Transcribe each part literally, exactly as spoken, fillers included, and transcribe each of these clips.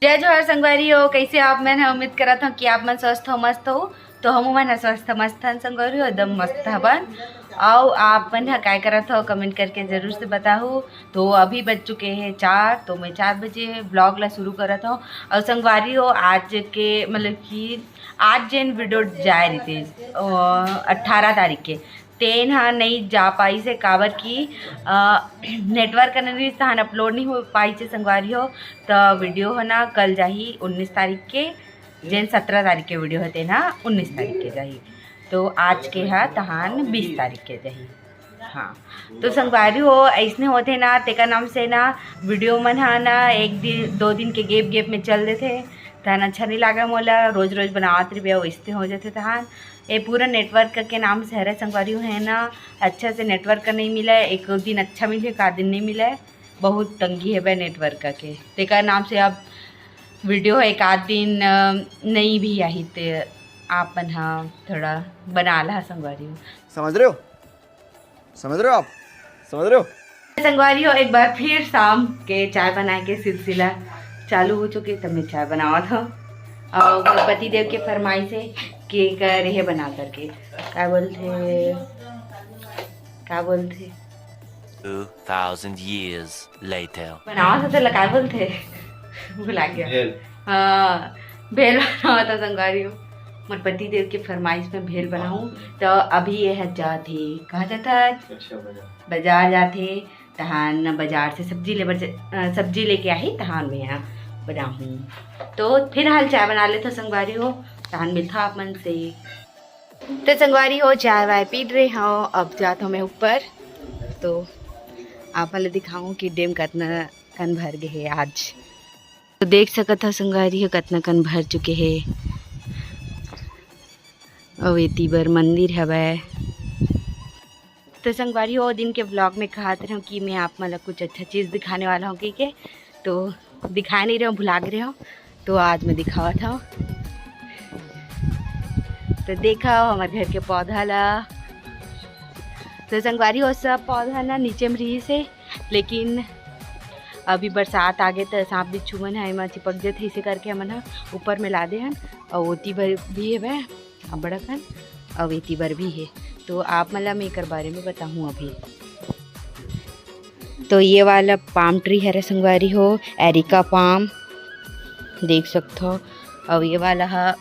जय जोहार संगवारी हो, कैसे आप मन ह? उम्मीद करत हव कि आप मन स्वस्थ हो, मस्त हो। तो हम मन ह स्वस्थ मस्त हन संगवारी हो, एकदम मस्त हवन। अउ आप मन ह काय करत हो, कमेंट करके जरूर से बताहू। तो अभी बज चुके हैं चार, तो मैं चार बजे ब्लॉग ला शुरू करत हव। अउ संगवारी हो, आज के मतलब कि आज जेन वीडियो जाए रहितिस अट्ठारह तारीख के, तेन ह नइ जा पाइस हे, काबर कि नेटवर्क नइ रहिस, तहन अपलोड नइ हो पाइस हे संगवारी हो। त वीडियो ह ना कल जाही उन्नीस तारीख के, जेन सत्रह तारीख के वीडियो हे तेन ह उन्नीस तारीख के जाही। तो आज के ह तहन बीस तारीख के जाही। हाँ, तो संगवारी हो, अइसने होथे ना, तेकर नाम से ना वीडियो मन ह ना एक दिन दो दिन के गैप गैप में चल देथे, तहन अच्छा नइ लागे मोला। रोज रोज बनावत रहिबे, अउ अइसने हो जाथे। तहन ए पूरा नेटवर्क के नाम से हरे संगवारी हो, है ना, अच्छा से नेटवर्क नइ मिले, एक दिन अच्छा मिले, एक आध दिन नइ मिले, बहुत तंगी हेबे नेटवर्क के। तेकर नाम से अब वीडियो एक आध दिन अ, नइ भी आही, ते आप मन ह थोड़ा बना ला संगवारी हो। समझ रहे हो? समझ रहे हो आप? समझ रहे हो? संगवारी हो, एक बार फिर शाम के चाय बनाए के सिलसिला चालू हो चुके, तब मैं चाय बनावत हव। अउ मोर पति देव के फरमाइश हे कि एकर हे बना करके, का बोलथे, का बोलथे? Two thousand years later. बनावत हव तेला का बोलथे? भुला गया। भेल। हाँ, भेल बनावत हव संगवारी हो। मोर पति देव के फरमाइश में भेल बनाऊं, तो अभी ये ह जाथे, कहाँ जाथा? अच्छा, बाजार। बाजार जाथे, तहान बाजार से सब्जी ले बर ज-, अ, सब्जी लेके आही, तहान मैं ह बनाहूं। तो फिलहाल चाय बना लेथव संगवारी हो, तहान मिलथव आप मन से। तो संगवारी हो, चाय वाय पी डरे हव, अब जात हव मैं ऊपर, तो आप मन ल दिखाऊं कि डैम कतना कन भर गे हे आज। तो देख सकत हव संगवारी हो, कतना कन भर चुके हे। अउ एती बर मंदिर हवय। तो संगवारी हो, ओ दिन के ब्लॉग में कहत रहूं कि मैं आप मन ल कुछ अच्छा चीज़ दिखाने वाला हूं कहिके, तो दिखाए नइ रहूं, भुला गे रहूं, तो आज मैं दिखावत हव। तो देखव हमर घर के पौधा ला। तो संगवारी हो, सब पौधा ना नीचे में रहिस हे, लेकिन अभी बरसात आगे त सांप बिच्छू मन ह एमा चिपक जथे, इसे करके हमन ह ऊपर में ला दे हन। अउ ओती बर भी हेवय अब्बड़ अकन, अउ एती बर भी हे। तो आप मन ला मैं एकर बारे में बताहूं अभी। तो ये वाला पाम ट्री हरे संगवारी हो, एरिका पाम, देख सकथव। अउ ये वाला ह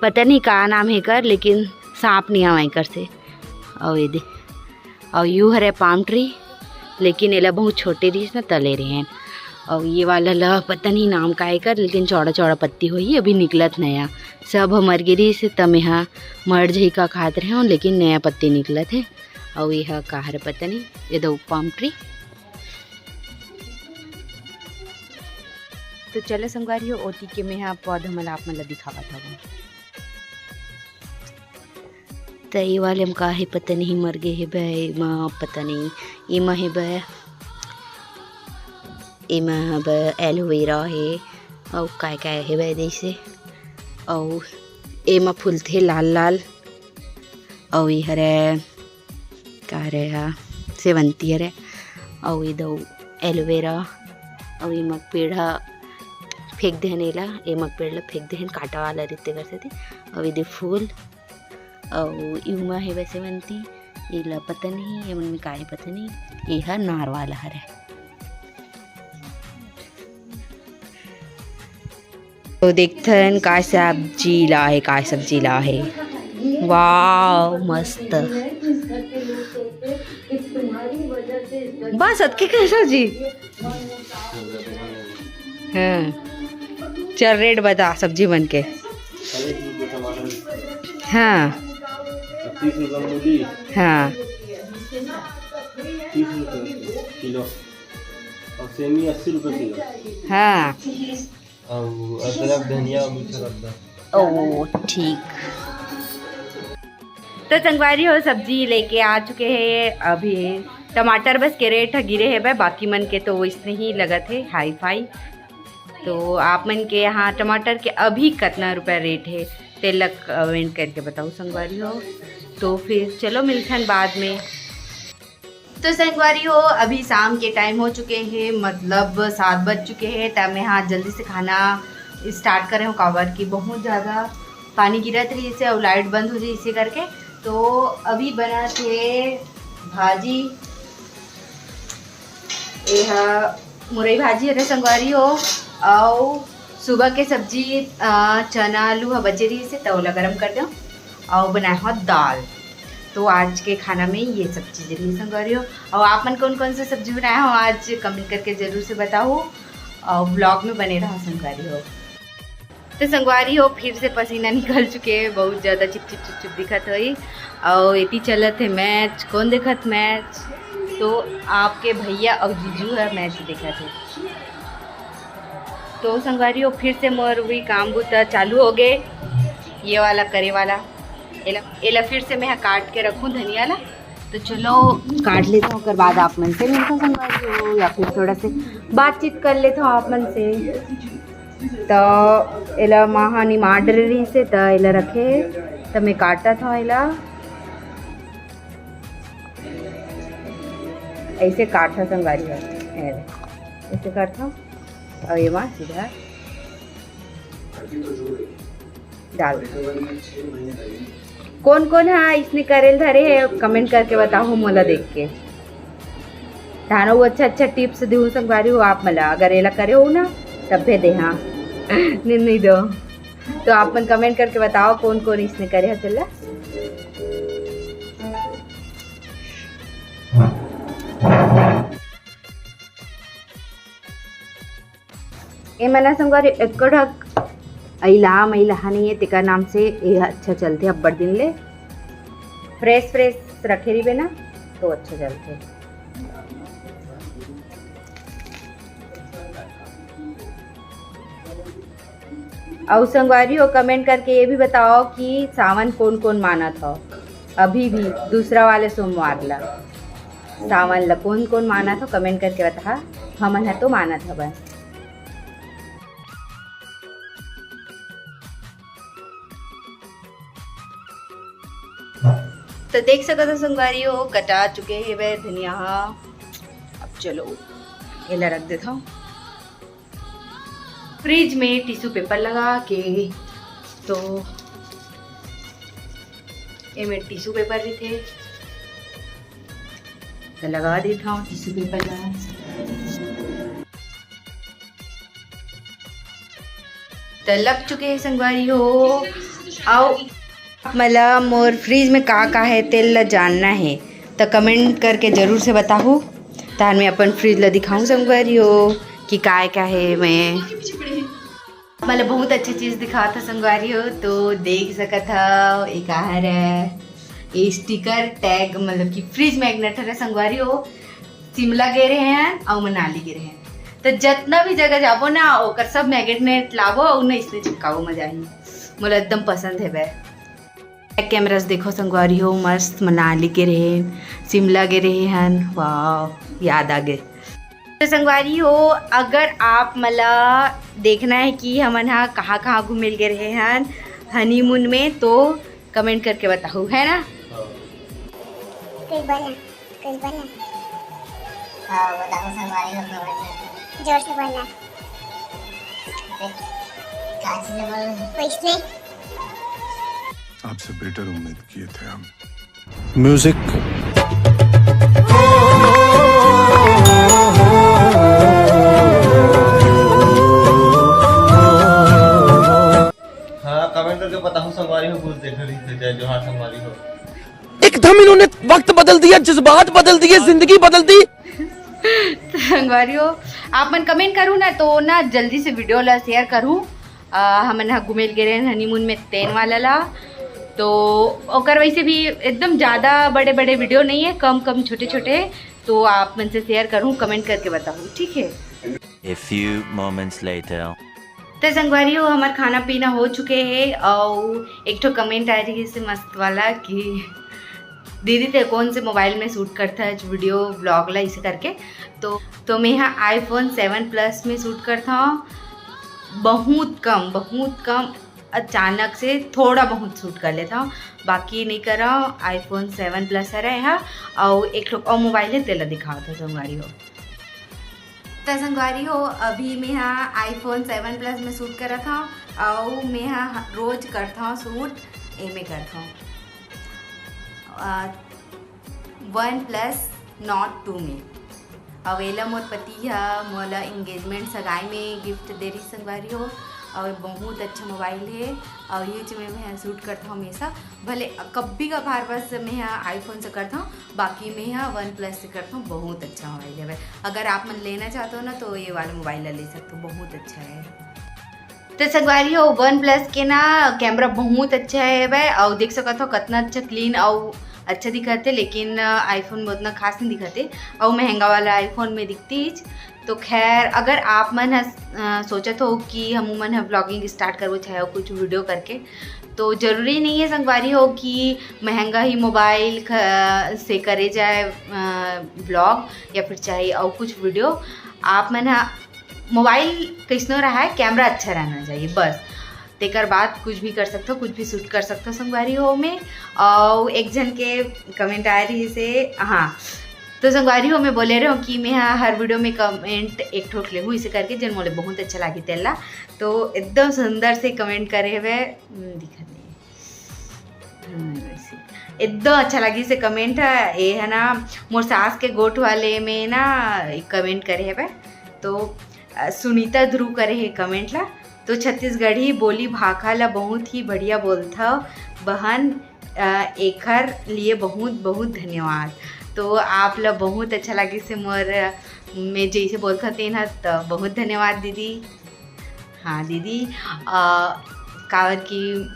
पता नहीं का नाम हे एकर, लेकिन सांप नइ आवय एकर से। अउ ये दे, अउ यू हरे पाम ट्री, लेकिन एला बहुत छोटे रिहिस न, तले रेहेन। अउ ये वाला ला पता नहीं नाम का एकर, लेकिन चौड़ा चौड़ा पत्ती होही, अभी निकलत नया। सब ह मर गे रिहिस, त मेहा मर जही का खात रहेंव, लेकिन नया पत्ती निकलत हे। अउ ये ह का हरे पता नहीं, ये दो पाम ट्री। तो चलो संगवारी हो, ओती के मेहा पौधा मन ला आप मन ला दिखावत हवं। त ये वाले म का हे पता नहीं, मर गे हे बे, एमा पता नहीं, एमा हे बे, एमा हे बे एलोवेरा हे, अउ काय काय हे बे जैसे, अउ एमा फूलथे लाल लाल, अउ ये हरे का हरे हा, सेवंती हरे, अउ ये दो एलोवेरा, अउ एमा पेड़ हा फेंक देहन, एला एमा पेड़ ला फेंक देहन, कांटा वाला रहिथे कर सेती, अउ ये दे फूल, अउ इमा हे वैसे बनती, एला पता नहीं, ये मन में का हे पता नहीं, ये ह नार वाला हरे। तो देखथन का सब्जी ला हे, का सब्जी ला हे। वाओ, मस्त। बस अतके का सब्जी? हाँ, चल रेट बता सब्जी मन के। चालीस रुपये टमाटर। हाँ। और तीस रुपये मूली। हाँ। तीस रुपये किलो। और सेमी अस्सी रुपये किलो। हाँ। और अदरक, धनिया और मीठा रद्दा। ओ, ठीक। तो संगवारी हो, सब्जी लेके आ चुके हैं। अभी टमाटर बस के रेट ह गिरे हे बे, बाकी मन के तो वैसने ही लगत हे, हाई फाई। तो आप मन के यहाँ टमाटर के अभी कतना रुपया रेट हे, तेला कमेंट करके बताओ संगवारी हो। तो फिर चलो मिलथन बाद में। तो संगवारी हो, अभी शाम के टाइम हो चुके हे, मतलब सात बज चुके हे, त मैं हा जल्दी से खाना स्टार्ट करे हूँ, काबर कि बहुत ज़्यादा पानी गिरत रहिस हे अउ लाइट बंद हो जाइस हे करके। तो अभी बनत हे भाजी, एहा मुरई भाजी हरे संगवारी हो, अउ सुबह के सब्जी, अ, चना आलू ह बचे रहिस हे, त ओला गरम कर देव, अउ बनाए हो दाल। तो आज के खाना में ये सब चीज़ें रही संगवारी हो। अउ आप मन कौन कौन से सब्जी बनाए हो आज, कमेंट करके जरूर से बताओ, अउ ब्लॉग में बने रहो संगवारी हो। तो संगवारी हो, फिर से पसीना निकल चुके हे, बहुत ज़्यादा चिप चिप चिप चिप दिखत होई। अउ एती चलत हे मैच, कौन देखत मैच? तो आपके भैया अउ जीजू ह मैच देखत हे। तो संगवारी हो, फिर से मोर वही काम बूता चालू हो गए, ये वाला करे वाला। एला, एला फिर से मैं हा काट के रखूँ धनिया ला। तो चलो काट लेथव, ओकर बाद आप मन से मिलथव संगवारी हो, या फिर थोड़ा से बातचीत कर लेथव आप मन से। तो एला माँ हा निमाड़ रहिस हे, त एला रखे हे, त मैं काटत हव एला। ऐसे काटथव संगवारी हो, ऐसे करथव अउ एमा सीधा डाल। कौन कौन हा इसने करेल धरे हे, कमेंट करके बताओ मोला देख के। तानो वो अच्छा अच्छा टिप्स देहू संगवारी हो आप मला, अगर एला करे हो ना तब भी दे, हाँ। नहीं, नहीं दो। तो आप मन कमेंट करके बताओ कौन कौन इसने करे हे तेला। ए मना संगवारी एको ढक अइला मैला हा नहीं है, तेकर नाम से ये अच्छा चलथे अब्बड़ दिन ले। फ्रेश फ्रेश रखे रहिबे ना तो अच्छा चलथे। अउ संगवारी हो, कमेंट करके ये भी बताओ कि सावन कौन कौन मानत हो, अभी भी दूसरा वाले सोमवार ला, सावन ला कौन कौन मानत हो, कमेंट करके बता। हमन ह तो मानत हवन। तो देख सकत हो संगवारी हो, कटा चुके हेवय धनिया ह। अब चलो एला रख देथव फ्रिज में टिश्यू पेपर लगा के। तो एमे टिश्यू पेपर रहिथे, तो लगा देथव टिश्यू पेपर ला। त लग चुके हे संगवारी हो। अउ आप मला मोर फ्रिज में का का हे तेल ला जानना हे त कमेंट करके जरूर से बताहू, तार मैं अपन फ्रिज ला दिखाहूँ संगवारी हो कि काय का हे। मैं मला बहुत अच्छी चीज दिखात हे संगवारी हो, तो देख सकत हव ए का हरे, ए स्टिकर टैग मतलब कि फ्रिज मैग्नेट हरे संगवारी हो। शिमला गे रहे हन अउ मनाली गे रहे हन, तो जतना भी जगह जाबो ना ओकर सब मैग्नेट लाबो अउ ना इसने चिपकाबो, मजा आही। मोला एकदम पसंद हेवय। कैमरास देखो संगवारी हो, मस्त मनाली गे रहे, शिमला गे रहे हन, वाह याद आ गए। तो संगवारी हो, अगर आप मला देखना है कि हमन हा कहाँ कहाँ घूमे गे रहे हन हनीमून में, तो कमेंट करके बताहू, है ना? कुछ बोलना, कुछ बोलना। हाँ, बताओ संगवारी हो, कमेंट करके। जोर से बोलना। का चीज बोल रहे हो? कुछ नहीं। आपसे बेटर उम्मीद किए थे हम। म्यूजिक। हाँ, कमेंट करके बताओ संगवारी हो, कुछ देख रही थे, जय जोहार संगवारी हो। एकदम इन्होंने वक्त बदल दिया, जज्बात बदल दिए, जिंदगी बदल दी। तो संगवारी हो, आप मन कमेंट करू ना तो ना जल्दी से वीडियो ला शेयर करू। आ, हमन ह घूमे ल गे रहे हनीमून में तेन वाला ला, तो ओकर वैसे भी एकदम ज़्यादा बड़े बड़े वीडियो नहीं है, कम कम छोटे छोटे, तो आप मन से शेयर करूँ, कमेंट करके बताऊँ, ठीक है? A few moments later। तो संगवारी हो, हमार खाना पीना हो चुके है और एक ठो कमेंट आए रही से मस्त वाला कि दीदी ते कौन से मोबाइल में शूट करता है वीडियो ब्लॉग ला, इसे करके। तो तो मैं यहाँ आईफोन सेवन प्लस में शूट करता हूँ, बहुत कम, बहुत कम अचानक से थोड़ा बहुत शूट कर लेथव, बाकी नहीं करव। iPhone seven Plus हरे हा, अउ एक ठो अउ मोबाइल हे, तेला दिखावत हव संगवारी हो। त संगवारी हो, अभी मैं हा iPhone seven Plus में शूट करत हव, अउ मैं हा रोज करत हव शूट, एमे करत हव वन प्लस नॉट टू में। अउ एला मोर पति ह मोला एंगेजमेंट सगाई में गिफ्ट दे रही संगवारी हो, अउ बहुत अच्छा मोबाइल हे। अउ ये में मैं शूट करत हव हमेशा, भले कभी कभार बस मैं हा iPhone से करत हव, बाकी मैं हा वन प्लस से करत हव। बहुत अच्छा मोबाइल हे भाई, अगर आप मन लेना चाहते हो ना तो ये वाला मोबाइल ला ले सकते हो, बहुत अच्छा है। तो संगवारी हो, वन प्लस के ना कैमरा बहुत अच्छा है भाई, अउ देख सकत हो कितना अच्छा क्लीन अउ अच्छा दिखत हे, लेकिन iPhone में उतना खास नहीं दिखत हे, अउ महंगा वाला iPhone में दिखतीच। तो खैर, अगर आप मन ह अ, सोचत हो कि हमू मन ह व्लॉगिंग स्टार्ट करबो, चाहे कुछ वीडियो करके, तो ज़रूरी नहीं है संगवारी हो कि महंगा ही मोबाइल ख-, से करे जाए व्लॉग या फिर चाहे अउ कुछ वीडियो। आप मन ह मोबाइल कैसनो रहा है, कैमरा अच्छा रहना चाहिए बस। तेकर बाद कुछ भी कर सकते हो, कुछ भी शूट कर सकते हो संगवारी हो में। और एक जन के कमेंट आए रही से, हाँ, तो संगवारी हो, मैं बोले रहे हूँ कि मैं हा हर वीडियो में कमेंट एक ठोक ले हूँ, इसे करके जन मोले बहुत अच्छा लागी तेला। तो एकदम सुंदर से कमेंट करे हुए, हम्म, दिखत नहीं। हम्म, वैसे एकदम अच्छा लगी से कमेंट है। ये है ना, मोर सास के गोठ वाले में ना एक कमेंट करे हवे, तो अ, सुनीता ध्रुव करे हे कमेंट ला। तो छत्तीसगढ़ी बोली भाखा ला बहुत ही बढ़िया बोलथव बहन, अ, एखर लिए बहुत बहुत धन्यवाद। तो आप ला बहुत अच्छा लगिस हे मोर, मैं जैसे बोलथव तेन ह, त बहुत धन्यवाद दीदी। हाँ दीदी, अ, काबर कि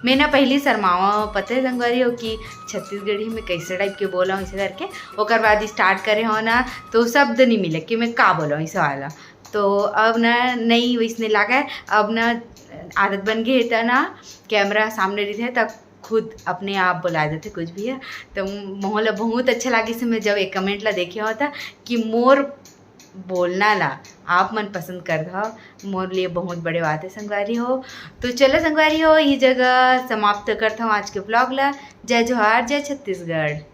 मैं ना पहली शर्मावा, पता है संगवारी हो कि छत्तीसगढ़ी में कैसे टाइप के बोला हूँ, ऐसे करके। ओकर बाद स्टार्ट करे हो ना, तो शब्द नहीं मिले कि मैं का बोला हूँ, ऐसे वाला। तो अब ना नहीं वैसने लागे, अब ना आदत बन गई है, त ना कैमरा सामने रहिथे त खुद अपने आप बोला देथे कुछ भी है। तो मोला बहुत अच्छा लागिस हे, मैं जब एक कमेंट ला देखे होता कि मोर बोलना ला आप मन पसंद करत हव, मोर लिए बहुत बड़े बात है संगवारी हो। तो चलो संगवारी हो, ये जगह समाप्त करत हूँ आज के व्लॉग ला। जय जोहार, जय छत्तीसगढ़।